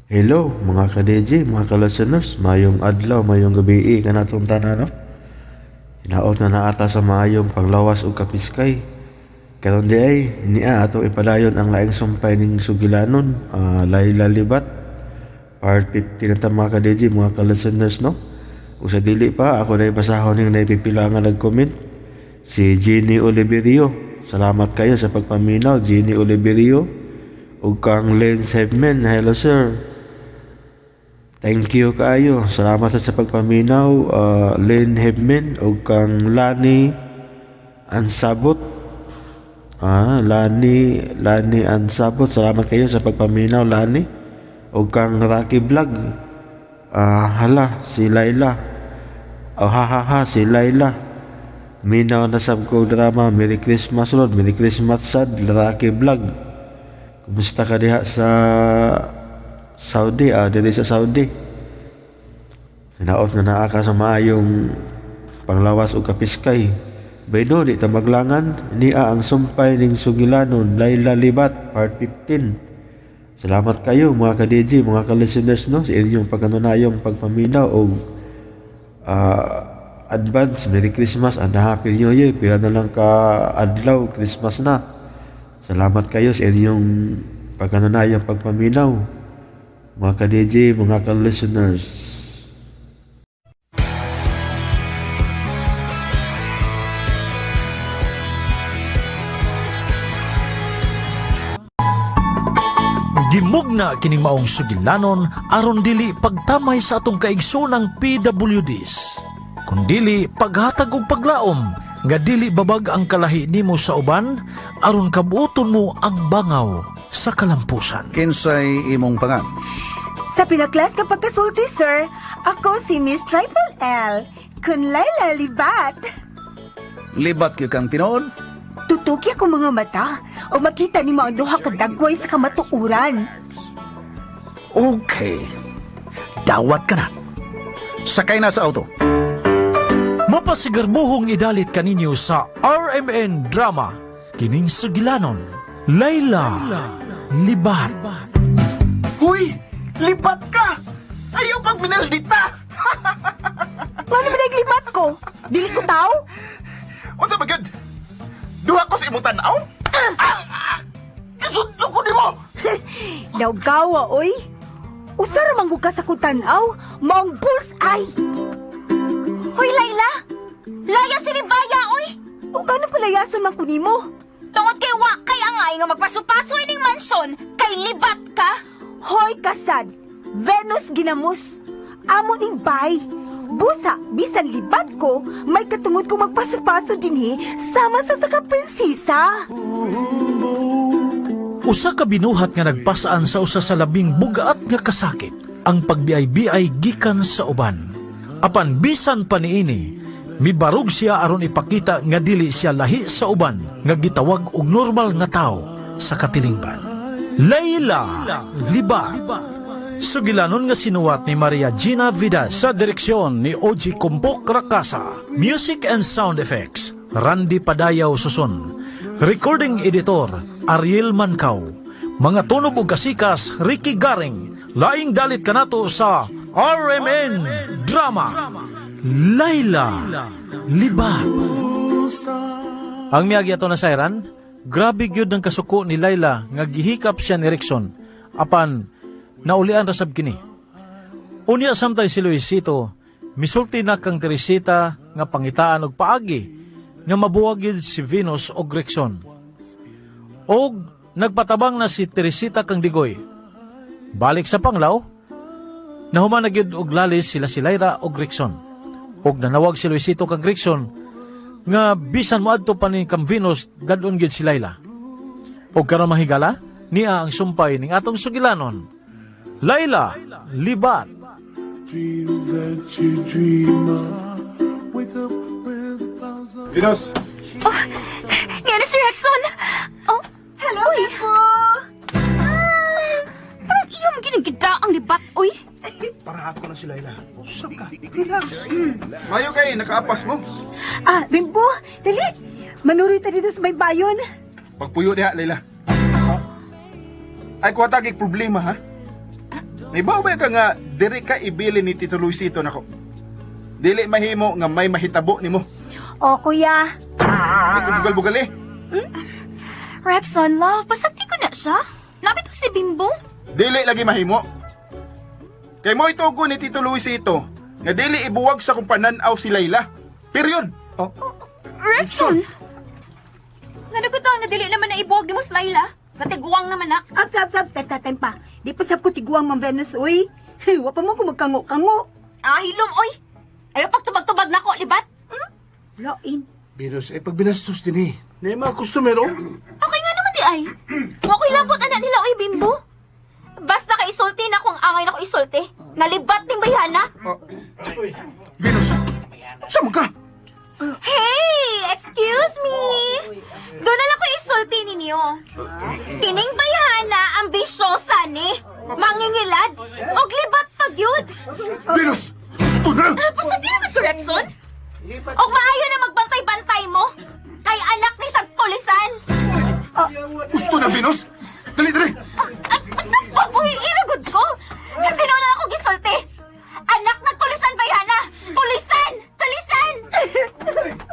Hello mga ka-DJ, mga ka-listeners, mayong adlaw, mayong gabi kanatong tanan, no? Hinaot na naata sa maayong panglawas ug kapiskay. Karon di ay niya atong ipadayon ang laing sumpay ning sugilanon, Laila Libat. Part 15 na ta, mga ka-DJ, mga ka-listeners, no? Kung sa dili pa, ako na basahon ning naipipila nga nag-comment. Si Jenny Oliverio. Salamat kayo sa pagpaminaw, Jenny Oliverio. Ug kang Len Sebman, hello sir. Thank you kaayo. Salamat sa pagpaminaw, Len Hebman ug kang Lani Ansabot. Lani Lani Ansabot. Salamat kayo sa pagpaminaw, Lani. Ug kang Rocky Vlog. Hala, si Laila. Oh, ha ha ha, si Laila. Minaw na sab ko drama. Merry Christmas, Lord. Merry Christmas sad, Rocky Vlog. Kumusta ka diha sa Saudi? Diri sa Saudi. Hinaot nga naa ka sa maayong panglawas ug kapiskay. Bayno, di ta maglangan. Niya ang sumpay ning sugilanon, Laila Libat, part 15. Salamat kayo mga ka-DJ, mga ka-listeners, no, sa inyong pagkanunayong pagpaminaw og advance Merry Christmas and Happy New Year. Pila na lang ka adlaw, Christmas na. Salamat kayo sa inyong pagkanunayong pagpaminaw, mga ka-DJ, mga ka-listeners. Gimugna kining maong sugilanon aron dili pagtamay sa atong kaigsoonang PWDs. Kundili paghatag og paglaom nga dili babag ang kalahi nimo sa uban aron kabuoton mo ang bangaw sa kalampusan. Kinsay imong pangan? Sa pinaklas ka pagkasulti, sir, ako si Miss Triple L, kun Laila Libat. Libat gyud kang tinuod? Tutuki ako mga mata o makita nimo ang duha ka dagway sa kamatuoran. Okay. Dawat ka na. Sakay na sa auto. Mapasigarbuhong idalit kaninyo sa RMN Drama kining sugilanon, Layla Libat. Huy! Libat ka! Ayaw pang minaldita! Paano ba libat ko? Dili ko tao? Unsa ba gyud? Duha ko sa imong tan-aw? Ah! Gisudto ko nimo! Lawgawa, oy. Usa ra man gud ka sa kutanaw, maong bullseye. Hoy, Layla! Laya si Ribaya, oy! O gano palayason man ko nimo? Tungod kay wa kay angay nga magpaso-paso ining mansyon, kay libat ka! Hoy kasad, Venus ginamos. Amo ning bay. Busa, bisan libat ko, may katungod ko magpaso-paso dinhi sama sa saka prinsesa. Usa ka binuhat nga nagpasaan sa usa sa labing bugaat nga kasakit, ang pagbiay-biay gikan sa uban. Apan bisan pa niini, mibarog siya aron ipakita nga dili siya lahi sa uban nga gitawag og normal nga tawo sa katilingban. Layla Liba. Sugilanon nga sinuwat ni Maria Gina Vidal sa direksyon ni Oji Kumpok Rakasa. Music and sound effects, Randy Padayaw Susun. Recording editor, Ariel Mankaw. Mga tunog ug kasikas, Ricky Garing. Laing dalit kanato sa RMN Drama, Layla Libat. Ang miyagi ato na sayran, grabe gyud ang kasuko ni Layla nga gihikap siya ni Rickson. Apan naulian ra sab kini. Unya samtang si Luisito, misulti na kang Teresita nga pangitaan og paagi nga mabuwag gyud si Venus og Rickson. Og nagpatabang na si Teresita kang Digoy. Balik sa panglaw, nahuman na gyud og lalis sila si Lyra og Rickson. Og nanawag si Luisito kang Rickson nga bisan moadto pa ni kang Venus, dadon gyud si Layla. Og karon, mahigala, niya ang sumpay ning atong sugilanon, Layla Libat. Venus! Nga na si Rexon! Oh, Hello, Uy. po. Parang iyo mo ginagida ang libat, oy! Para ako na si Layla. Usap ka. Relax. Mayo kay nakaapas mo. Bimbo, dali. Manuri ta dito sa may bayon. Pagpuyo diha, Layla. Ay, kuha tagig problema, ha? Naibaw ba ka nga diri ka ibili ni Tito Luisito nako? Dili mahimo nga may mahitabo nimo. O, kuya. Kay bugal-bugal eh. Rexon, love, pasagti ko na siya. Nabito si Bimbo. Dili lagi mahimo. Kay mo itugo ni Tito Luisito nga dili ibuwag sa kong pananaw si Layla. Period. Oh, Rexon! Nga nga dili naman na ibuwag ni mo si Layla. Katiguang naman nak. Abs, abs, abs. Teka, tempa. Di pa sab ko tiguang Ma'am Venus, uy. Wa pa mo ko magkango-kango. Ah, hilom, oy. Ayaw pagtubag-tubag na ko, libat. Hmm? Lain. Venus, eh pag binastos din eh. Na yung mga customer, oh. Okay nga naman di ay. Wa ko'y labot anak nila, oy, Bimbo. Basta ka isulti na kung angay na ko isulti. Nalibat ning bayhana. Oh. Venus, saan ka? Hey! Excuse me! Doon na lang ko isulti ninyo. Kining bayhana, ambisyosa ni. Mangingilad. Og libat pag yun. Venus! Gusto na! Basta di naman ko, Rexon. Og maayo na magbantay-bantay mo. Kay anak ni siyang tulisan. Gusto na, Venus! Dali, dali! At basta pabuhi iragod ko. Tinuon na ako gisulti. Anak ng tulisan, bayhana! Tulisan! Tulisan!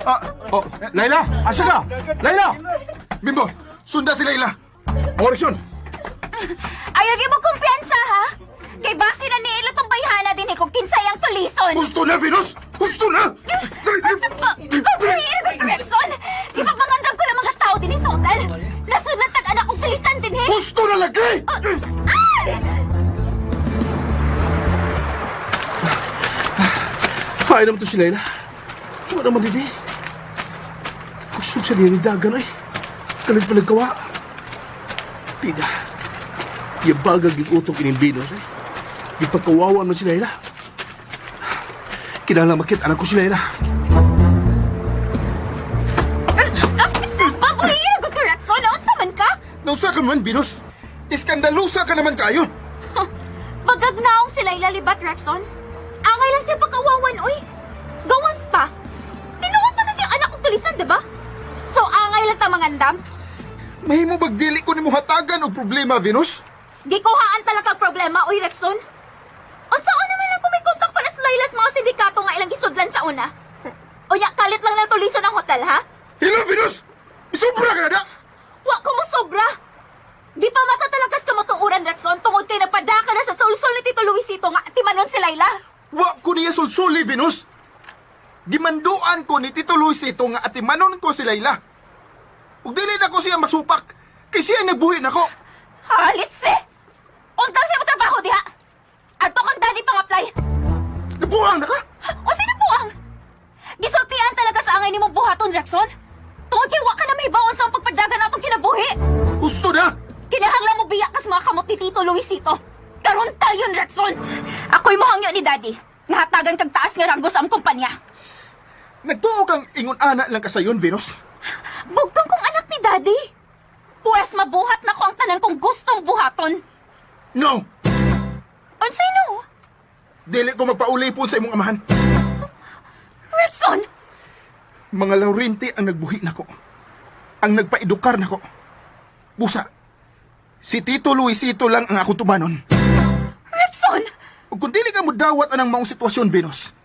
Ah, Oh, Layla, asa ka? Layla! Bimbo, sunda si Layla. Oreksyon! Ayaw mo kumpiyansa, ha? Kay base na niila tong bayhana din eh kung kinsay ang tulison. Gusto na, Venus! Gusto na! Dali, dali! Pabuhi iragod ko, Rexon! Ipapangandam ko ng mga tao din eh sa hotel. Nasudlat tag anak kong tulisan din eh. Gusto na lagi! Ah! Kaya naman to si Layla. Wala naman din eh. Kusog sa ni dagan ay. Kalit pa nagkawa. Tida. Yabagag yung utong ining Venus eh. Gipagkawawa man si Layla. Kinahanglan makit anak ko si Layla. Pabuhi iragod ko, Rexon! Naunsa man ka? Nausa ka man, Venus! Iskandalusa ka naman kayo! Bagagnaong si Layla Libat, Rexon. Angay lang siya pagkawawan, uy. Gawas pa. Tinuod pa kasi ang anak kong tulisan, di ba? So, angay lang ta mangandam. Mahimo bag dili ko nimo hatagan og problema, Venus? Gikuhaan talaga ang problema, uy, Rexon. Unsa una man lang kung may kontak pa na si Layla sa mga sindikato nga ilang gisudlan sa una. Unya, kalit lang na tulisan ang hotel, ha? Hello, Venus! Sobra ka na da! Wa ko mo sobra! Di pa matatalagas ka matuuran, Rexon, tungod kay napadaka na sa sulsul ni Tito Luisito nga timanon si Layla. Wa ko niya sulsuli, Venus! Gimanduan ko ni Tito Luisito nga atimanon ko si Layla. Ug dili na ko siya masupak, kay siya nagbuhi nako. Halit si! Untang sa imong trabaho diha! Adto kang daddy pang apply! Nabuang na ka! O sino po ang? Gisultian talaga sa angay nimong buhaton, Rexon? Tungod kay wa ka na mahibaon sa pagpadagan atong kinabuhi! Gusto na! Kinahanglan mo biyak kas mga kamot ni Tito Luisito! Karon tayon, Rexon! Ako'y mohangyo ni Daddy. Nahatagan kag taas nga ranggo sa among kumpanya. Nagtuo kang ingon-ana lang kasayon, Venus. Bugtong kong anak ni Daddy. Puwes mabuhat na ko ang tanan kong gustong buhaton. No! Unsay no? Dili ko magpaulipon sa imong amahan. Rexon! Mga Laurente ang nagbuhi nako. Ang nagpaedukar nako. Busa, si Tito Luisito lang ang akong tumanon. Rexon! Ug kung dili ka modawat anang maong sitwasyon, Venus,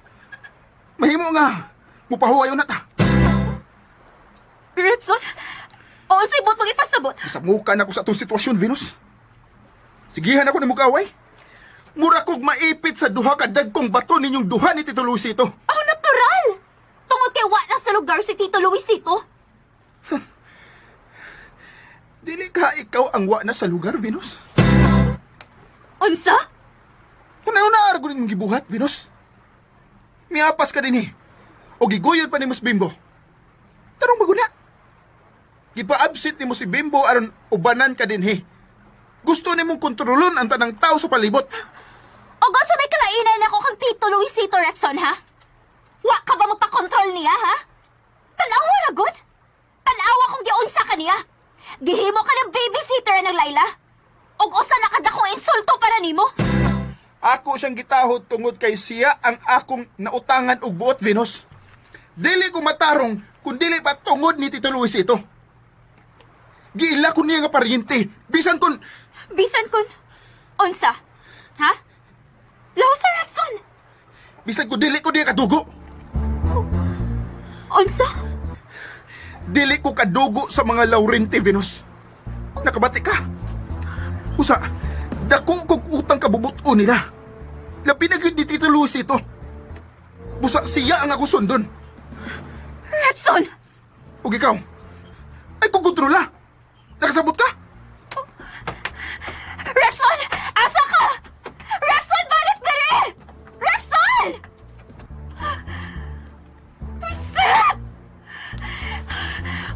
mahimo nga, mupahuwayo na ta. Rexon? Unsay buot mong ipasabot? Isamukan ako sa atong sitwasyon, Venus. Sigihan ako ni mukaway. Mura kog maipit sa duha ka dagkong bato ninyong duha ni Tito Luisito. Oh, natural! Tungod kay wa na sa lugar si Tito Luisito. Dili ka ikaw ang wa na sa lugar, Venus. Unsa? Kung ano na argo ninyong gibuhat, Venus? Miapas ka din eh. O giguyod pa nimo si Bimbo. Tarong maguna. Gipa-absent nimo si Bimbo aron ubanan ka din eh. Gusto nimong kontrolon ang tanang tao sa palibot. O sa may kalainan ako kang Tito Luisito Rexon, ha? Wa ka ba magpakontrol niya, ha? Tanawa ra gud? Tanawa kung giunsa ka niya. Gihimo ka ng babysitter ng Laila. Og usa na kadakong insulto para nimo. Ako siyang gitahod tungod kay siya ang akong nautangan og buot, Venus. Dili ko matarong kung dili pa tungod ni Tito Luisito. Giila ko niya nga paryente. Bisan kun Bisan kun unsa? Ha? Laos sa Rexon! Bisan ko dili ko diya kadugo. Unsa? Dili ko kadugo sa mga Laurente, Venus. Nakabati ka. Usa, dako kog utang kabubuto nila. Labi na gyud ni Tito Lucy ito. Busa siya ang ako sundon. Rexon! Ug ikaw, ay kong kontrola. Nakasabot ka? Rexon! Asa ka? Rexon, balik diri! Rexon! Briset!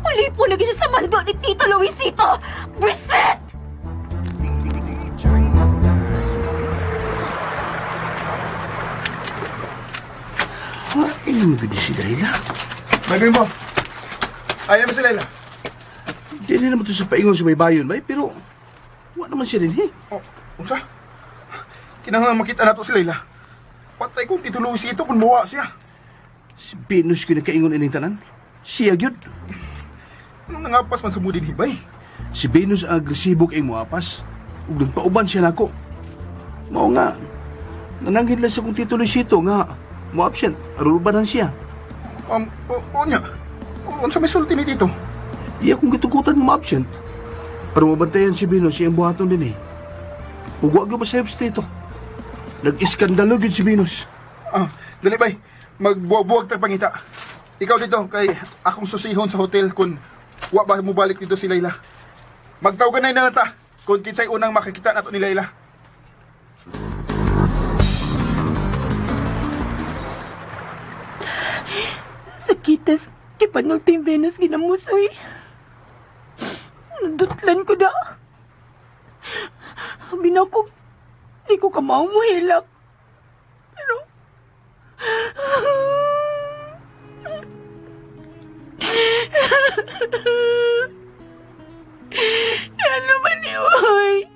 Uli po lagi siya sa mando ni Tito Luisito! Briset! Ay, naman gud si Laila. May bimbo. Ayaw mo si Laila. Di na naman to sa paingon sa may bayon, bay, pero wa naman siya din, he. Oh, unsa? Kinahanglan makita nato si Laila. Patay kong Tito Luisito kung muwa siya. Si Venus ko nakaingon ining tanan. Siya gyud. Anong nangapas man sa mudin hibay? Si Venus ang agresibo kay muapas. Ug nagpauban siya nako. Mao nga. Nananghid lang sa kong Tito Luisito nga mo absent. Arubanan siya. O, o niya. Unsa may sulti ni Tito? Di akong gitugutan nga ma-absent. Aron mabantayan si Venus iyang buhaton din eh. Ug wa gyud masayop si Tito. Nag-iskandalo gyud si Venus. Ah, dali bay. Magbuwag-buwag tag pangita. Ikaw dito kay akong susihon sa hotel kung wa ba mo balik dito si Layla. Magtawagan na na ta kung kinsay unang makikita nato ni Layla. Sakitas, kipanulting Venus ginamusoy. Nadutlan ko da. Binako, di ko kamao mo hilak. Pero... Ano man ni Uy?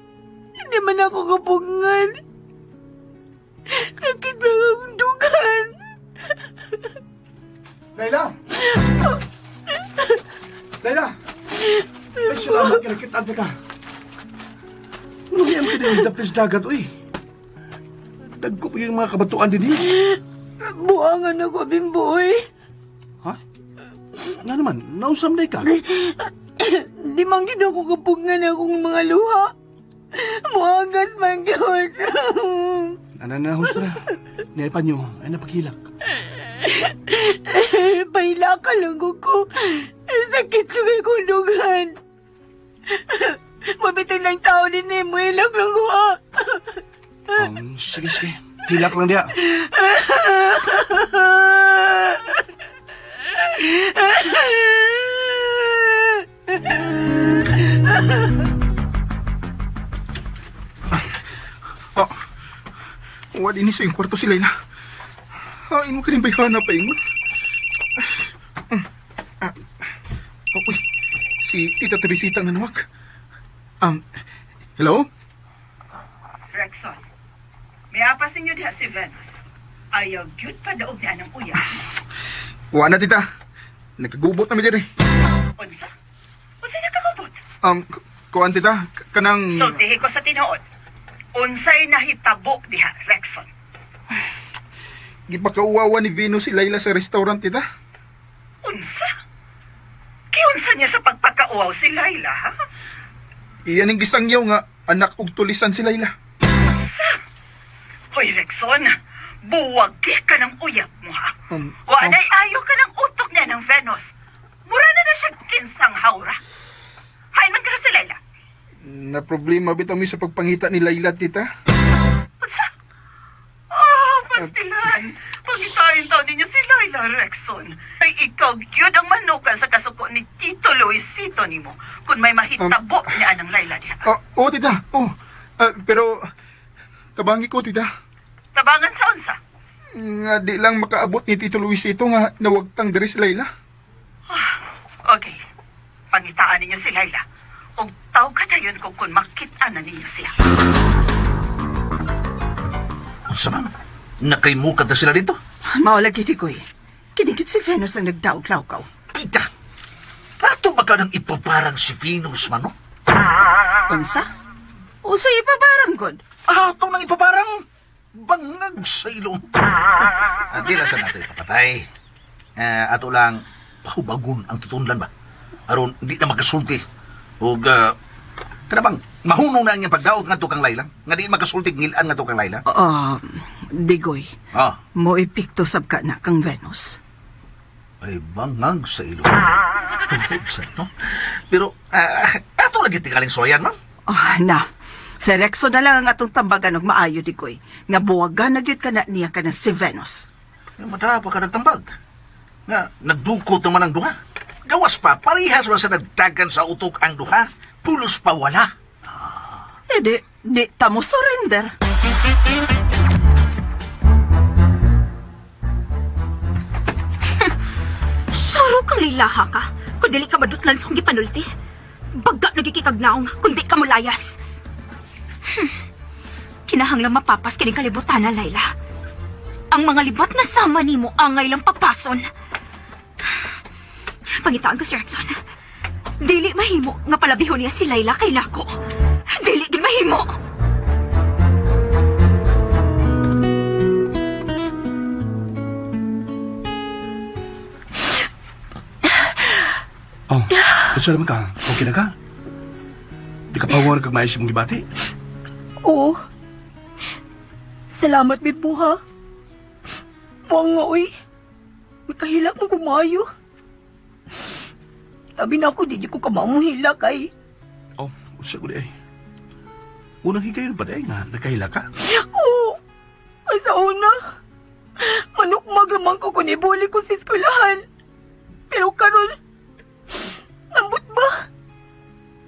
Hindi man ako kapungan. Sakit lang ang dugan. Layla! Layla! Ay, salamat ka nakita ka. Ano kaya ang pinag-dapis dagat, uy? Dagko pa yung mga kabatuan din eh. Buangan ako, bimboy. Ha? Nga naman, nausam na ka. Di man gid ako kapungan akong mga luha. Muangas man gyud. Nananahos na. Naipan nyo, ay napakilak. Pahila ka lang ko. Sakit yung kundungan. Mabitin lang tao din eh. Muhilak lang ko ah. Sige, sige. Hilak lang diya. Oh, wa din sa iyong kwarto si Layla. Ah, imo ka rin ba hanap pa ingon? Ah, oh, uy, si Tita Teresita ang nanawag. Hello? Rexon, miapas ninyo diha si Venus. Ayaw gyud pa daog niya ng uyab. Wa na, tita. Nagkagubot na mi diri. Unsa? Unsa nakakabot? Kuan tita, kanang Sultihi ko sa tinuod. Unsay nahitabo diha, Rexon? gipakauwawa ni Venus si Layla sa restaurant, tita. Unsa? Kiunsa niya sa pagpakauaw si Laila, ha? Iyan ang gisangyaw nga anak og tulisan si Layla. Unsa? Hoy, Rexon, buwagi ka ng uyab mo, ha? Oh. Wa na'y ayo ka ng utok niya ng Venus. Mura na na siya kinsang hawra. Hay man karon si Laila. Na problema bitaw mi sa pagpangita ni Layla, tita. Unsa? Oh, pastilan. Pangitain taon ninyo si Laila Rexon. Ay ikaw gyud ang manukan sa kasuko ni Tito Luisito nimo kung may mahitabo niya ang Laila diha. Oh, oh tita. Oh. Ah, pero tabangi ko, tita. Tabangan sa unsa? Nga di lang makaabot ni Tito Luisito nga nawagtang diri si Layla. Okay. Pangitaan ninyo si Laila. Og taw ka dayon ko kung makita na ninyo siya. Unsa man? Nakaimukat na sila dito. Mao lagi di koy. Kinigit si Venus ang nagdaog lawkaw. Tita, ato ba ka nang ipaparang si Venus man, no? Unsa? Unsa ipabarang god? Ato nang ipaparang bangag sa ilong. Di na sa nato ipapatay. Eh, ato lang pahubagon ang tutunlan ba? Aron di na makasulti. Ug kana bang mahunong na ang iyang pagdaot ngadto kang Layla? Nga di makasulti ngilan ngadto kang Layla? Ah, Digoy, Ah, mo epekto sab ka na kang Venus. ay bangag sa ilong. Tungod sa no? Pero ato lagi tingaling soyan, ma'am. Ah, na. Sa Rexo na lang ang atong tambagan og maayo, Digoy. Nga buwagan na gyud ka na niya ka na si Venus. Yung mata pa ka nagtambag. Nga, nagdukot naman ang duha. Gawas pa, parehas man sa nagdagan sa utok ang duha. Pulos pa wala. Eh di, di ta mo surrender. Suro kang lilaha ka. Kung dili ka madutlan sa kong gipanulti. Bagga nagikikagnaong, kundi ka mulayas. Kinahanglang mapapas kining kalibutan na, Layla. Ang mga libat na sama nimo angay lang papason. Pangitaan ko si Erickson. Dili mahimo nga palabihon niya si Layla kay nako. Dili gid mahimo. Oh, unsa naman ka? Okay na ka? Di ka pawar kag maayos imong gibati? Oo. Salamat, Bimbo, ha? Buwang nga, uy. Makahilak mo kumayo. Sabi na ako, di di ko kamamuhilak ay. Oh, unsa ko di ay. Unang higayon pa di ay nga nakahila ka. Oo. Ay, sa una. Manukmag raman ko kung ibuli ko sa eskwelahan. Pero karon, nambot ba?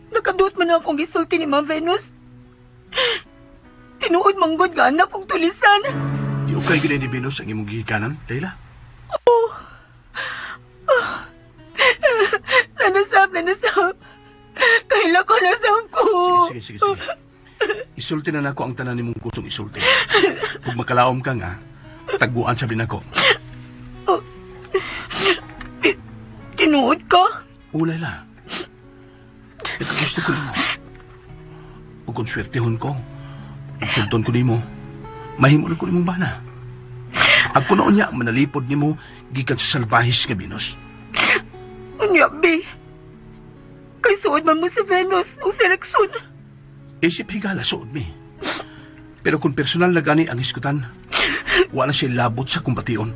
Nakaduot man akong gisulti ni Ma'am Venus. Tinuod manggod nga anak kong tulisan. Di okay gid ni Venus ang imong gihikanan, Layla. Nanasab, nanasab. Kaila ko nasab ko. Sige, sige, sige, sige. Isulti na nako ang tanan nimong gustong isulti. Ug makalaom ka nga, taguan sabi nako. Tinuod ka? O, Layla. Nagkagusto ko nimo. Ug kung swertehon ko, ug sugton ko nimo, mahimo na ko nimong bana. Ang kunoon niya, manalipod nimo gikan sa salbahis nga Venus. Unya, be. Kay suod man mo si Venus o si Rexon. Isip higala, suod mi. Pero kung personal na gani ang iskutan, wala siya labot sa kumbation.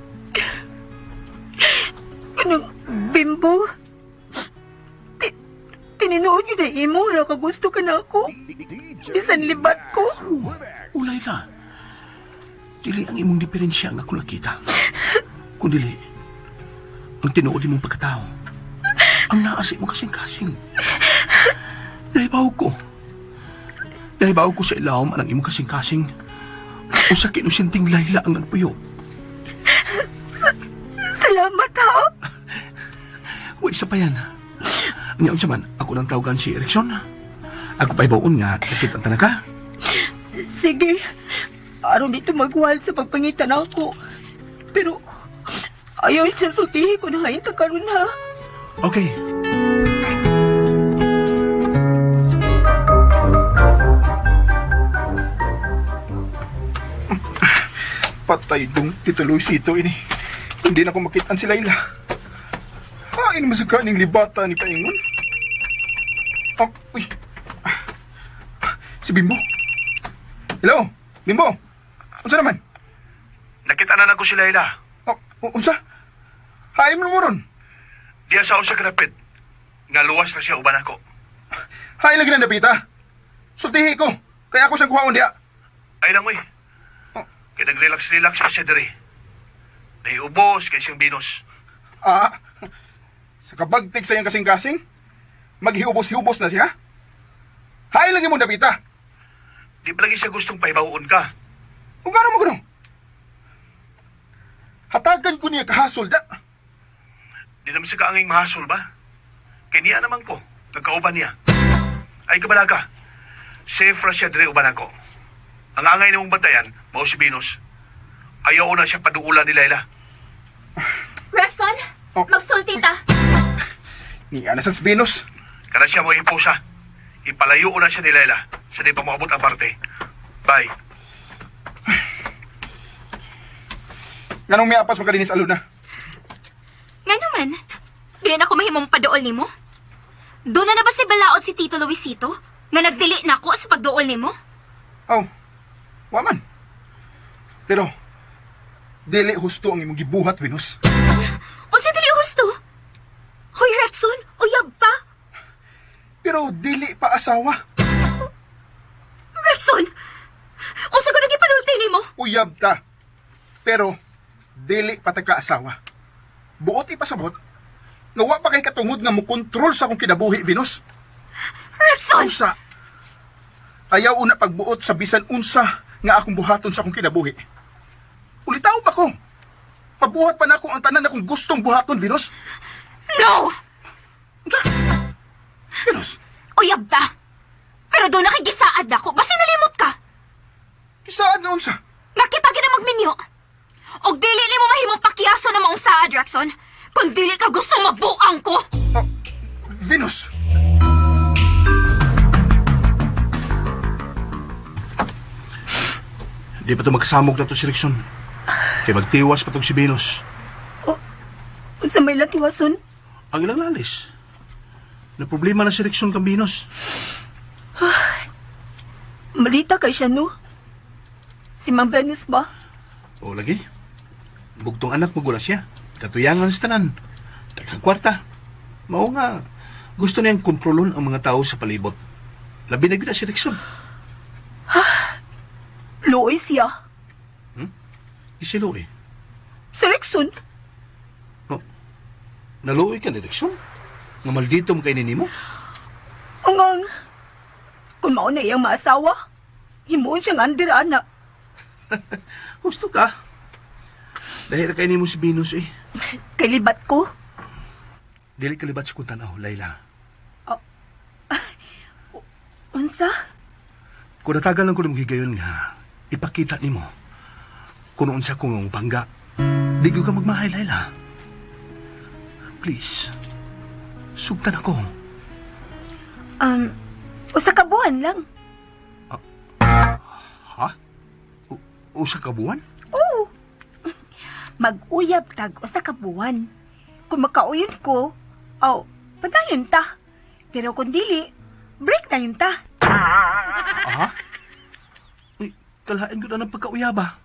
Kanang bimbo. Tininood yun na imo, nakagusto ka na ako. Bisan libat ko. Ulay ka. Dili ang imong diferensya ang ako nakita. Kundili, ang tinuod imong pagkatao. Ang naa sa imong kasing-kasing. Nahibaw ko. Nahibaw ko sa ilawom ang imong kasing-kasing. Usa kinusinting Layla ang nagpuyo. Salamat ha. Wa isa pa yan. Ang unsa man, ako nang tawagan si Erickson. Ako pa ibaon nga, nakita ta na ka. Sige. Aron dito magwal sa pagpangitan ako. Pero ayaw siya sultihi ko na hain ta karon ha. Okay. Patay dong Tito Luisito ini. Hindi na ko makitaan si Layla. Hain mo sa kaning libata ni Paingon. Ah, uy. Ah, si Bimbo. Hello, Bimbo. Unsa naman? Nakita na ko si Layla. Oh, unsa? Hain mo mo ron. Diya sa usa karapit. Nga luwas na siya uban ako. Hain lagi na napita. Sultihi ko. Kaya ako siyang kuhaon diya. Ay lang, uy. Oh. Kaya nag-relax-relax pa siya diri. Nahiubos kay siyang Venus. Ah, sa kabagtik sa iyang kasing-kasing, maghiubos-hiubos na siya. Hain lagi mo napita. Di pa lagi siya gustong pahibawoon ka. Kung gano'n mo kuno? Hatagan ko niya kahasol da. Di naman siya kaanging mahasol ba? Kaya niya naman ko. Nagkauban niya. Ay kabalaga. Safe ra siya diri uban ako. Ang angay nimong bantayan, mao si Venus. Ayaw na siya paduulan ni Layla. Rexon, Oh. magsulti ta. Ni ana sa Venus. Kana siya mo ipusa. Ipalayo na siya ni Layla sa di pa moabot ang parte. Bye. Nganong miapas man ka dinis aluna? Nga naman, dili na ako mahimong padool nimo. Doon na na ba si Balaod si Tito Luisito? Nga nagdili na ako sa pagduol nimo? Aw, wa man. Pero, dili husto ang imong gibuhat, Venus. Unsa dili husto? Hoy, Rexon, uyab pa. Pero dili pa asawa. Rexon! Unsa ko nagipanulti nimo? Uyab ta. Pero, dili pa ta ka asawa. Buot ipasabot, nga wa pa kay katungod nga mokontrol sa akong kinabuhi, Venus. Rexon! Unsa? Ayaw una pagbuot sa bisan unsa nga akong buhaton sa akong kinabuhi. Ulitaw pa ko. Pabuhat pa nako ang tanan akong gustong buhaton, Venus. No! Unsa? Venus, Uyab ta. Pero doon nakigisaad na ako. Basta nalimot ka. Isaad na unsa? Nakita gina magminyo. Og dili nimo mahimong pakiyaso na maong saad, Rexon. Kung dili ka gusto mabuang ko. Oh, Venus! Di pa to magkasamog na to si Rickson. Kay magtiwas pa tong si Venus. Unsa may latiwason? Ang ilang lalis. Na problema na si Rickson kang Venus. Malita kay siya, no? Si Ma'am Venus ba? O lagi. Bugtong anak magula siya. Katuyangan sa tanan. Daghang kwarta. Mao nga gusto niyang kontrolon ang mga tao sa palibot. Labi na gyud na si Rickson. Luoy siya. Isilo eh. Si Rexon? Oh. Naluoy ka ni Rickson? Nga maldito mo kay nimo? Angang, kung mauna iyang maasawa, himuon siyang under, ana. Gusto ka. Dahil kay nimo si Venus eh. Kay libat ko. Dili kalibat sa kong tanaw, Layla. Unsa? Kung natagal lang ko ng higayon nga, ipakita nimo kung unsa ko nga bangga. Di ko ka magmahay, Layla. Please, sugtan ako. Usa ka buwan lang. Ha? Usa ka buwan? Oo. Mag-uyab tag usa ka buwan. Kung makauyon ko, aw, padayon ta. Pero kung dili, break na yun ta. Ha? Uy, kalain ko na ng pagkauyaba.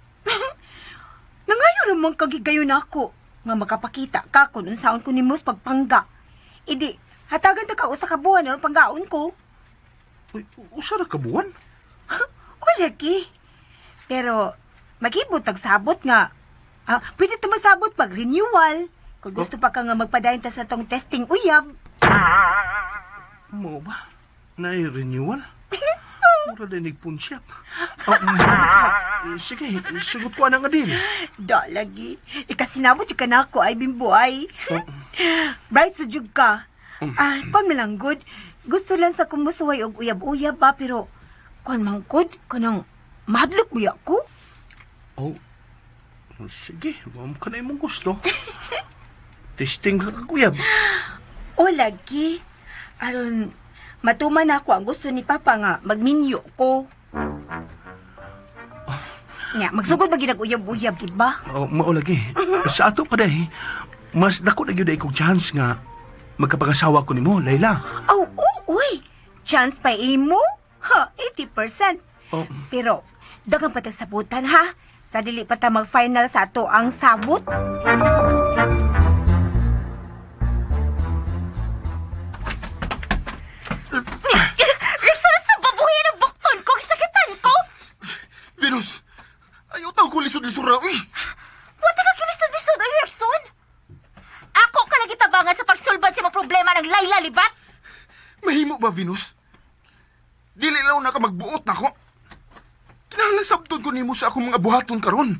Nangayo ramang kagigayon ako nga makapakita ka kung unsaon ko nimo sa pagpangga. Idi, hatagan ta ka usa ka buwan aron panggaon ko. Uy, usa ra ka buwan? O lagi. Pero maghibot tag sabot nga. Ah, pwede ta masabot pag renewal. Kung gusto pa ka nga magpadayon ta sa tong testing uyab. Mo ba? Nai-renewal? Mura din nagpunsyap. Oh, ka. Eh, sige, sugot ko anang adil. Da lagi. Ikasinabot jud ka nako ay bimbo ay. Bright sa jud ka. Ah, kon man lang good. Gusto lang sa kumusuway og uyab-uyab ba pero kon man good kanang mahadlok buya ko. Oh, sige, huwag ka na imong gusto. Testing ka kaguyab. O lagi. Aron matuman ako ang gusto ni Papa nga magminyo ko. Nya, magsugod ba ginag uyab-uyab, di ba? Oh, mao lagi. Sa ato pa day, mas dako na gyud ay kog chance nga magkapangasawa ko nimo, Layla. Aw, oh, uy. Chance pa imo? Ha, 80%. Oh, Pero, dagang pa tag sabutan ha. Sa dili pa ta mag-final sa ato ang sabot. Rexon, sa babuhi ng bukton ko, sakitan ko. Venus! Ayaw tao ko lisod-lisod ra, uy! Wala ka kinisod-lisod, ay Rexon. Ako ka lagi tabangan sa pagsulbad sa mga problema ng Layla Libat. Mahimo ba, Venus? Dili lang na ka magbuot nako. Kinahanglan sabton ko nimo sa akong mga buhaton karon.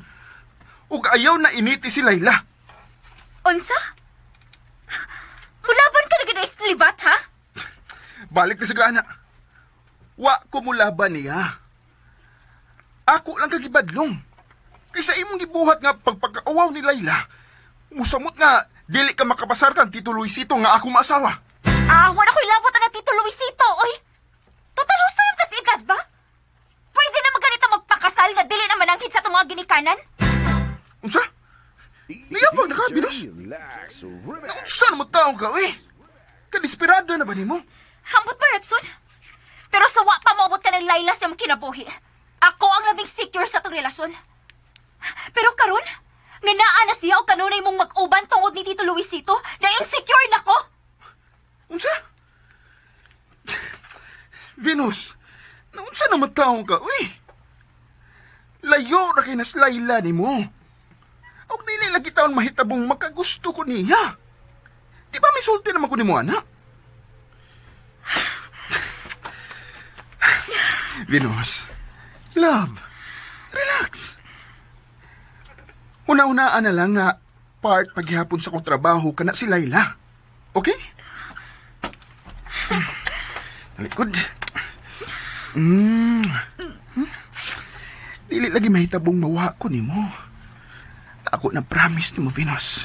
Ug ayaw na initi si Layla. Unsa? Mulaban ka na gid Libat, ha? Balik na sa gana. Wa ko mulaban niya. Ako lang kagibadlong. Kaysa imong gibuhat nga pagpagkauwaw ni Layla, musamot nga dili ka makapasar kang Tito Luisito nga ako maasawa. Ah, wala ko'y labot ang Tito Luisito, oy. Total husto ng tas edad ba? Pwede na maganito. Natural nga dili naman ang sa atong mga ginikanan? Unsa? Niyapag na ka, Venus? Naunsa na mo taong ka, eh? Kadesperado na ba nimo? Hambot ba, Rexon? Pero sa wa pa moabot ka ng Laila sa imong kinabuhi. Ako ang labing secure sa atong relasyon. Pero karon, nga naa na siya og kanunay mong mag-uban tungod ni Tito Luisito, na insecure na ko. Unsa? Venus, naunsa na mo taong ka, uy? Layo ra kay nas Laila nimo. Og dili lagi taon mahitabong makagusto ko niya. Di ba may sulti naman ko nimo, anak? Venus, love, relax. Una-unaan na lang nga part paghihapon sa kong trabaho kana si Laila. Okay? Talikod. Dili lagi mahitabong mawa ko nimo. Ako na promise nimo, Venus.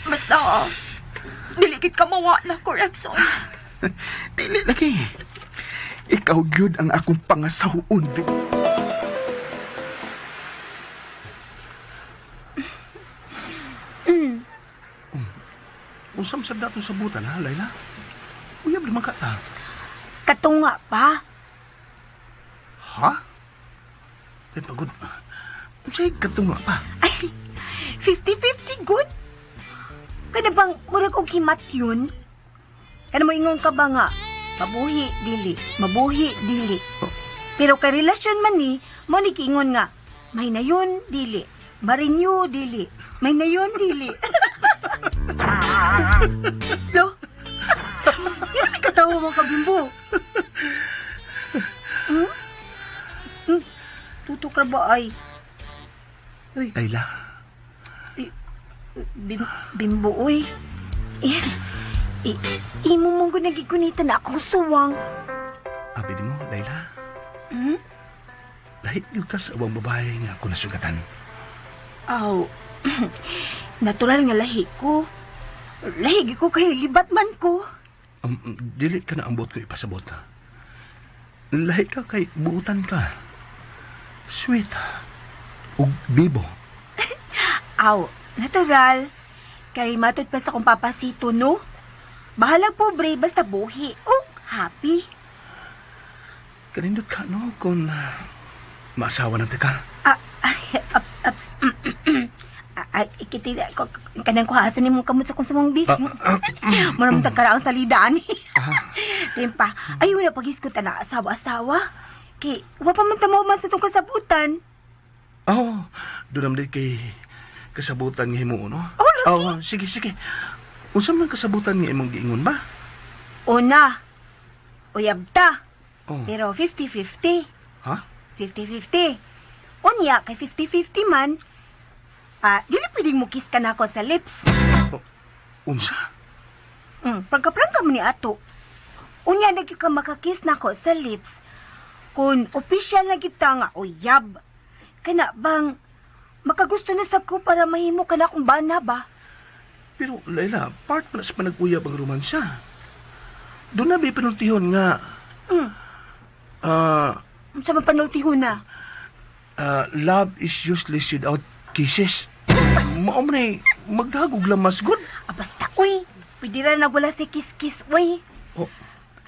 Basta, dili gid ka mawa na ko, Rexon. Dili lagi. Ikaw gyud ang akong pangasahuon, Venus. Unsam sa datong sabutan ha, Layla? Uyab naman ka ta. Katunga pa. Ha? Ay, pagod. Unsay katunga pa? Ay, 50-50 good. Kana bang murag og himat yun? Kana mo ingon ka ba nga, mabuhi dili, mabuhi dili. Pero kay relasyon man ni, mo ni kiingon nga, may nayon dili, marenew dili, may nayon dili. Lo? Yan si katawa mo kabimbo. Hmm? Tutok ra ba ay? Uy. Layla, Bimbo, uy. Eh, eh, imo mong nagigunita na akong suwang. abi nimo, Layla. Hmm? Lahit gyud ka sa ubang babae nga ako nasugatan. Aw, natural nga lahi ko. Lahi ko kay libat man ko. Dili ka na ang buot ko ipasabot. Lahi ka kay buutan ka. Sweet. Ug bibo. Aw, natural. Kay matod pa sa kong papasito, no? Bahalag pobre, basta buhi. Oh, happy. Kanindot ka, no? Kung maasawa ng ka. Ah, ay, ups, ups. Ay, ikiti, kanang kuhasan ni mong kamot sa kong sumong bi. Mura mong tagkaraang salida, ani. Timpa, ayaw na pag-iskot na asawa-asawa. Kay, wa pa man tamaw man sa itong kasabutan. Oh, doon naman kay kasabutan nga himuon, no? Oh, lagi. Oh, sige, sige. Unsa man kasabutan nga imong giingon ba? Una, uyab ta. Oh. Pero 50-50. Ha? 50-50. Unya, kay 50-50 man, ah, dili pwedeng mo kiss ka na ako sa lips. Oh, unsa? Pagkaprangka mo ni ato. Unya na gyud ka makakiss nako sa lips. Kung official na kita nga uyab. Kana bang makagusto na sab ko para mahimo ka na akong bana ba? Pero, Laila, part pa na sa panag-uyab ang romansa. Doon na may panultihon nga, ah, Sa mapanultihon na. love is useless without kisses. Mao man ay magdagog lamas good. Ah, basta uy, pwede ra nagwala si kiss-kiss uy. Oh,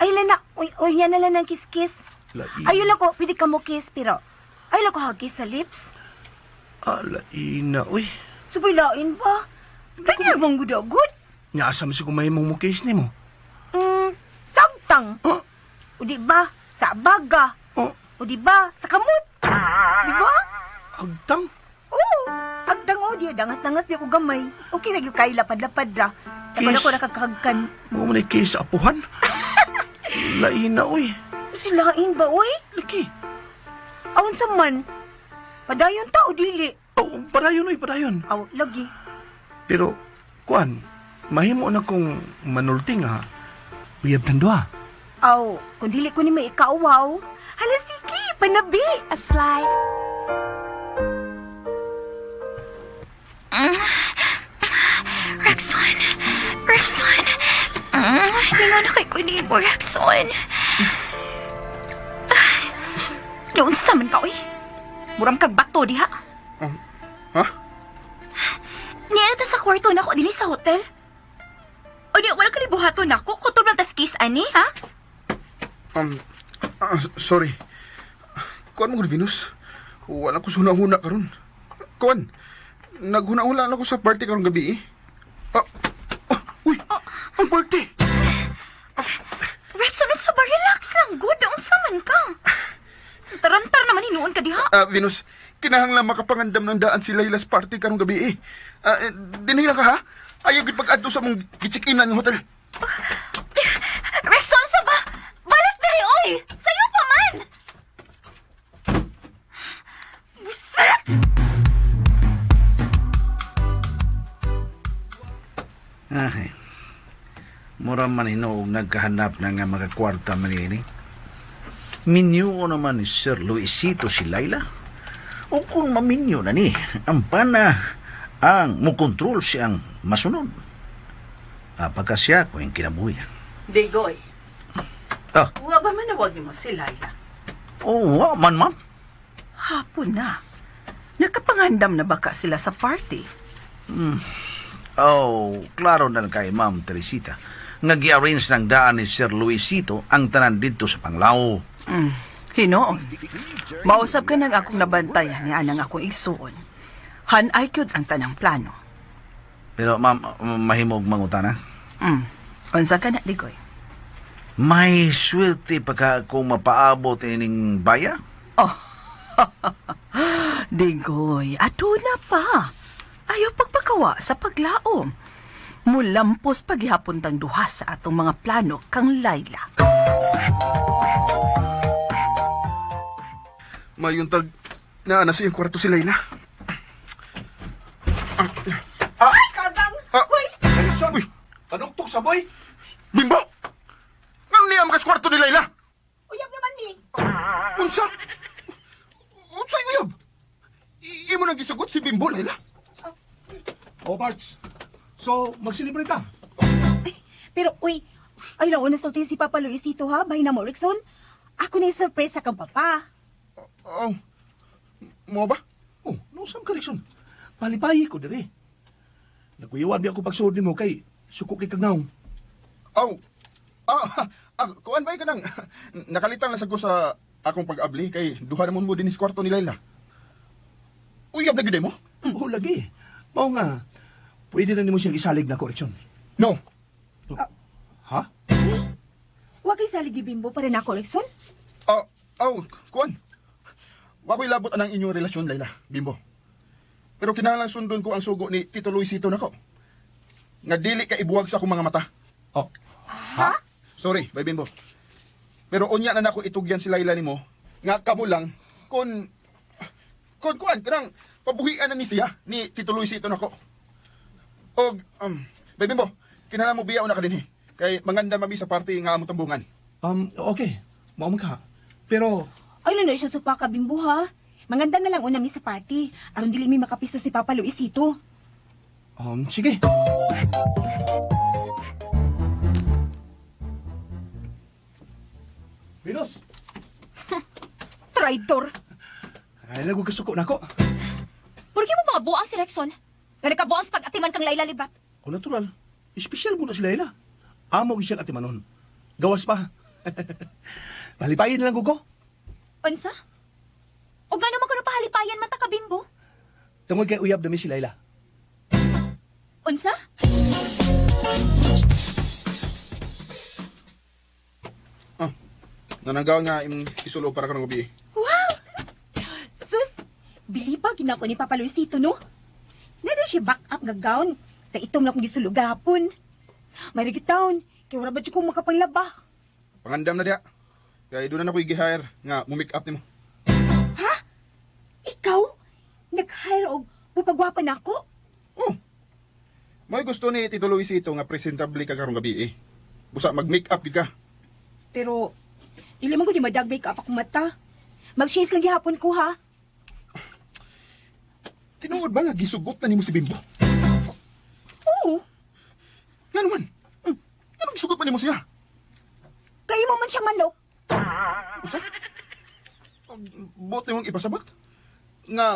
Ay lang na, uy, uy yan na lang ng kiss-kiss. Lain. Ayun lang ko, pwede ka mo kiss pero ay lang ko hagis sa lips. Ah, laina, uy. Subay lain ba? Kanya bang gudagod? Nya asa man si kumahimong mo kiss nimo. Sagtang. Oh, O di ba? Sa baga. oh, O di ba? Sa kamot. Di ba? agtang. Oo. Agtang o di dangas-dangas di ako gamay. Okay lagi kay lapad-lapad ra. Tagal Kiss. ako nakakahagkan. Mao man ay kiss sa apuhan. Laina, uy. Silain ba oy? Laki. Aon sa man. Padayon ta o dili. Oh, padayon, uy, padayon. Aw, lagi. Pero, kuan, mahimo na kong manulti nga, uyab ng duha. Aw, kung dili ko ni may ikauwaw. Hala sige, panabi. A slide. Rexon! Rexon! Ningon na kay ko ni mo, Rexon. Naunsa man ka, oy. Muram kag bato diha. Ha? Niya ta sa kwarto nako dinhi sa hotel. O niya, wala kalibuhaton nako. Kutob lang tas kiss ani, ha? Sorry. Kuan mo gud, Venus. Wala ko sa huna-huna karon. Kuan, naghuna-huna lang ako sa party karong gabi eh. Ah, ah, uy, ang party! Rexon, unsa ba? Relax lang, good. Unsa man ka? Tarantar naman hinuon ka diha. Ah, Venus, kinahanglan makapangandam ng daan si Layla's party karong gabi eh. Ah, eh, dinhi lang ka ha? Ayaw gid pag-adto sa mong gicheck-inan ng hotel. Rexon, unsa ba? Balik diri, oy! Sayo pa man! Buset! Ay. Mura man hinuog nagkahanap na nga makakwarta man ini. Minyo naman ni Sir Luisito si Laila. O kung maminyo na ni, ang pana ang mukontrol siyang masunod. Apagka siya ko yung kinabuhi. Digoy. Ah. Wa ba manawag nimo si Laila? Oh, wa man, ma'am. Hapon na. Nakapangandam na baka sila sa party? Oh, klaro na lang kay Ma'am Teresita. Nga gi-arrange ng daan ni Sir Luisito ang tanan dito sa Panglao. Hinoon. Mausap ka ng akong nabantayan ni anang akong igsuon. Han-ay kyud ang tanang plano. Pero ma'am, mahimog mangutana. Unsa ka na, Digoy? May swerte pa ka kung mapaabot ining baya? Digoy, aduna pa. Ayaw pagpakawa sa paglaom. Mulampos paghihapon tang duha sa atong mga plano kang Laila. Mayuntag naa na sa iyong kwarto si Layla. Ay, kagang! Ah. Hoy! Erickson! Uy. Panuktok sa boy! Bimbo! Ngano niya makas kwarto ni Layla? Uyab naman ni! Unsa? Unsa uyab? Imo nang gisugot si Bimbo, Layla? Oh, Parts. So, mag-celebrate ta. Ay, pero uy, ay nauna sulti si Papa Luisito ha, bahin na mo, Rickson. Ako na yung surprise sa kang papa. Oh. Mo ba? Oh, no sam ka, Rickson. Palipayi ko dire. Nagkuyawan biya ako pagsuod nimo kay suko kay kagnaong. Oh. Ah, ah, kuan ba ka nang nakalitan lang sa ko sa akong pag-abli kay duha naman mo din sa kwarto ni Layla. Uyab na gyud mo? Oh, lagi. Mao nga, pwede na nimo siyang isalig na ko, Rickson. No. Ha? Huwag kay saligi Bimbo para na ako, Rickson. Ah, oh, kuan. Wa ko'y labot anang inyong relasyon, Layla, Bimbo. Pero kinahanglan sundon ko ang sugo ni Tito Luisito nako. Nga dili ka ibuwag sa akong mga mata. Oh. Ha? Sorry, bay Bimbo. Pero unya na nako itugyan si Layla nimo nga kamo lang kun kuan kanang pabuhian na ni siya ni Tito Luisito nako. Og bay Bimbo, kinahanglan mo biya una ka dinhi kay manganda mami sa party nga among tambungan. Okay. Mao man ka. Pero, Ay, na siya supa ka, Bimbo ha. Manganda na lang una mi sa party. Aron dili mi makapiso si Papa Luisito. sige. Venus, Traitor! ay lago kasuko nako. Por mo mga buang si Rexon? Nga nakabuang sa pag-atiman kang Laila Libat. O natural, espesyal mo na si Laila. Amo gyud siyang atimanon. Gawas pa. Palipayin lang ko. Unsa? O gano'n man ko na pahalipayan man ta ka, Bimbo? Tungod kay uyab dami si Laila. Unsa? Ah, nananggaw nga imong isulog para karong gabi. Wow! Sus! Biliba ginako ni Papa Luisito, no? Nada siya back up nga gown sa itom na kong gisulog gahapon. May taon, kay wala ba siya kong makapanglaba? Pangandam na diha. Kay doon na ako'y gi-hire nga mo make up nimo. Ha? Ikaw? Nag-hire og pupagwapa na ako? Oh. May gusto ni Tito Luisito nga presentable ka karong gabi eh. Busa mag-make up gid ka. Pero, dili man ko di madag make up akong mata. Mag-shades lang gihapon ko, ha? Tinuod ba nga gisugot na nimo si Bimbo? Oo. Ngano man? Anong gisugot pa nimo siya? Kayo mo man siyang manok. Usa? Buot nimong ipasabot? Nga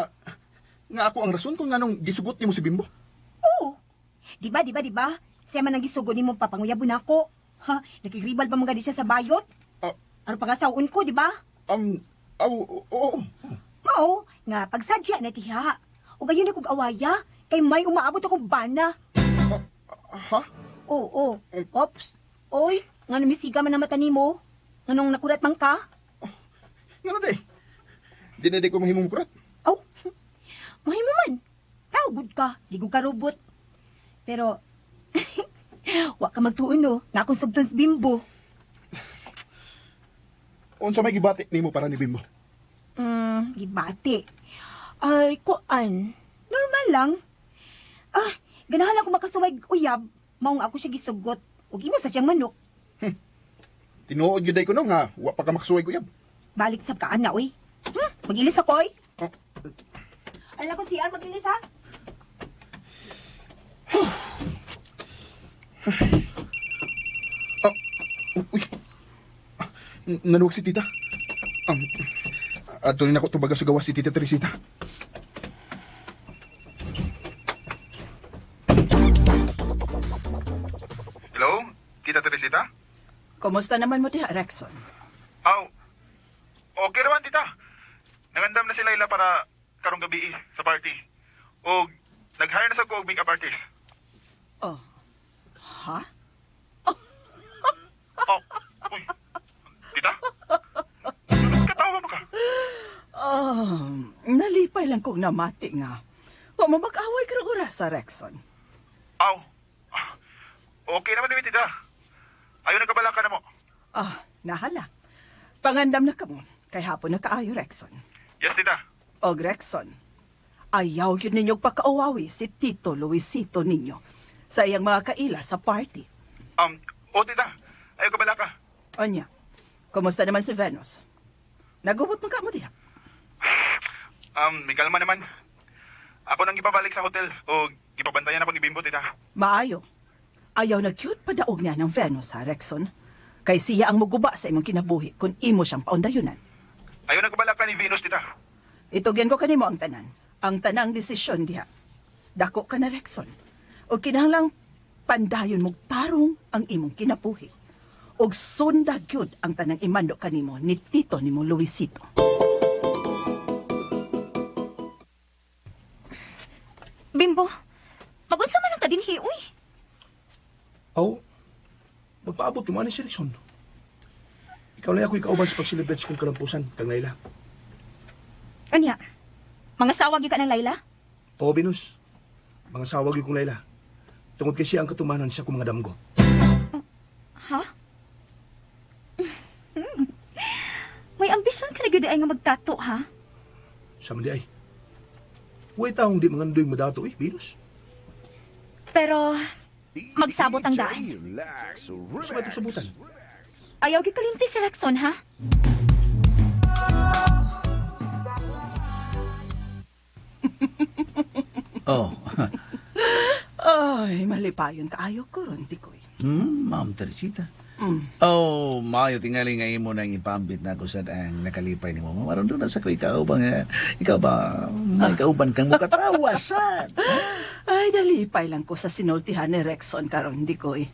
nga ako ang rason kung nganong gisugot nimo si Bimbo. Oo. Di ba, di ba, di ba? Siya man ang gisugo nimo papanguyabon ako. Ha, nakigribal pa mga di siya sa bayot. Ah. Aron pangasaon ko, di ba? Aw, oo. Mao, nga pagsadya na tiha. O gayon na kog awaya, kay may umaabot akong bana. Ha? Oo, Ops. Oy, nga numisiga man ang mata nimo. Nganong nakurat man ka? Ngano day? Di na day ko mahimong kurat. Aw, mahimo man. Tao gud ka, di gud ka robot. Pero, wa ka magtuon no, na akong sugton sa bimbo. Unsa may gibati nimo para ni Bimbo? Gibati. Ay, kuan. Normal lang. Ah, ganahan ako makasuway uyab. Maong ako siya gisugot. Ug imo sa siyang manok. Tinuod gyud day ko no nga wa pa ka makasuway ko yab. Balik sab ka ana, oy. Mag-ilis ako, oy. Ah. Ala ko CR, mag-ilis ha. Uy. Ah, Nanuwag si tita. Adto ni nako tubaga sa gawas si Tita Teresita. Hello, Tita Teresita? Kumusta naman mo diha, Rexon? Aw, okay naman, tita. Nangandam na si Laila para karong gabi sa party. O nag-hire na sa ko og makeup artist. Oh. Ha? Oh, uy. Tita? Katawa mo ka? Oh, nalipay lang kong namati nga. Wa mo mag-away karong oras sa Rexon. Aw. Okay naman din, tita. Ayaw na kabala ka na mo. Ah, nahala. Pangandam na kamo. Kay hapon na kaayo, Rexon. Yes, tita. Og Rexon, ayaw yun ninyong pagkauwawi si Tito Luisito ninyo sa iyang mga kaila sa party. Oh, tita. Ayaw kabala ka. Anya, kumusta naman si Venus? Nagubot man ka mo diha. May kalma naman. Ako nang ipabalik sa hotel o gipabantayan ako ni Bimbo, tita. Maayo. Ayaw na cute padaog niya ng Venus ha, Rexon. Kay siya ang muguba sa imong kinabuhi kung imo siyang paundayunan. Ayaw na kabala ka ni Venus, tita. Itugyan ko kanimo ang tanan. Ang tanang desisyon diha. Dako ka na, Rexon. O kinahanglang pandayon mong tarong ang imong kinabuhi. Og sunda gyud ang tanang imando kanimo ni Tito nimo Luisito. Bimbo, magunsa man ang kadinhi, uy. Aw, magpaabot mo ani si Rexon. Ikaw lang ako ikauban sa pag-celebrate sa kong kalampusan, kang Laila. Anya, mga sawag gyud ka ng Laila? Oo, Venus. Mga sawag yun kong Laila. Tungod kay siya ang katumanan sa akong mga damgo. Ha? May ambisyon ka na gyud ay nga magtato, ha? Sa man di ay. Huwag taong di mangandoy madato eh, Venus. Pero magsabot ang daan. Gusto ba itong sabutan? Ayaw gyud kalimti si Rexon, ha? Oh, Ay, malipayon kaayo ko ron, Tikoy. Ma'am Teresita. Oh, maayo tingali nga imo nang ipambit na ako sad ang nakalipay nimo. Ma'am, aron doon na sa ko ikaw ba nga ikaw ba may kauban kang mukatawa sad. Ay, nalipay lang ko sa sinultihan ni Rexon karon, Dikoy.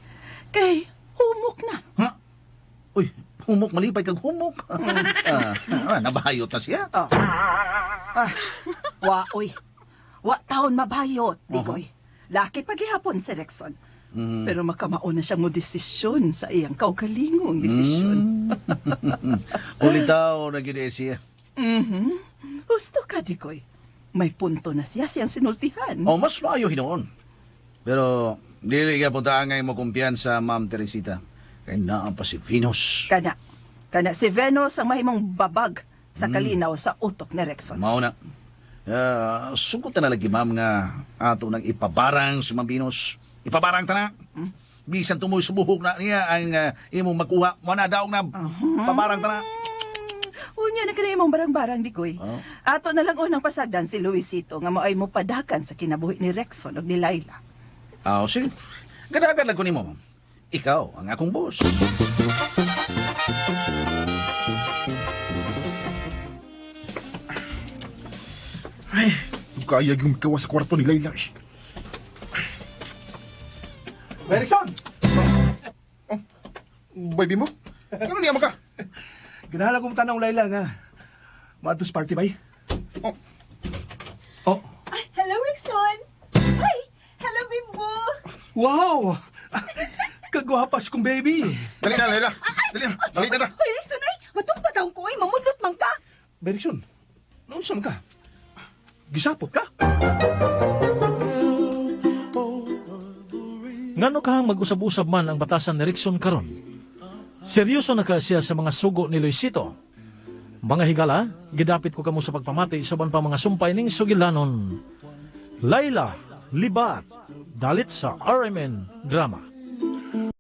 Kay, humok na. Ha? Uy, humok malipay kag humok. Nabayot na siya. Oh. Ah, wa, oy. Wa taon mabayot, Dikoy. Laki paghihapon si Rexon. Pero makamao na siya mo desisyon sa iyang kaugalingong desisyon. Kulitaw na gyud eh siya. Gusto ka, Dikoy. May punto na siya siyang sinultihan. Oh, mas maayo hinuon. Pero dili ka punta nga mo kumpiyansa, Ma'am Teresita. Kay naa pa si Venus. Kana. Kana si Venus ang mahimong babag sa kalinaw sa utok ni Rexon. Mao na. Sugot na lagi ma'am nga ato nang ipabarang si Ma'am Venus. Ipabarang ta na. Bisan tumoy subuhok na niya ang imong makuha. Mo na daog na. Pabarang ta na. Unya na kanay imong barang-barang Dikoy. Oh. Ato na lang unang pasagdan si Luisito nga moay mo padakan sa kinabuhi ni Rexon ug ni Laila. Ah, sige. Gadagan lang ko nimo, ma'am. Ikaw ang akong boss. Ay, kaya yung kawa sa kwarto ni Layla eh. Erickson! Oh, baby mo? Ano niya maka? Ganahan akong tanong Layla nga. Maatos party bay? Oh. Oh. Ay, hello, Rickson! Ay, hello, Bimbo! Wow! Kagwapas kong baby. Dali na, Layla. Dali na. Dali na. Hoy, Rickson, ay! Matong patawng ko, ay! Mamudlot man ka! Erickson, noon sa ka? Gisapot ka? Ngano kahang mag-usab-usab man ang batasan ni Rickson karon? Seryoso na ka siya sa mga sugo ni Luisito. Mga higala, gidapit ko kamo sa pagpamati sa uban pa mga sumpay ning sugilanon. Layla, Libat, dalit sa RMN Drama.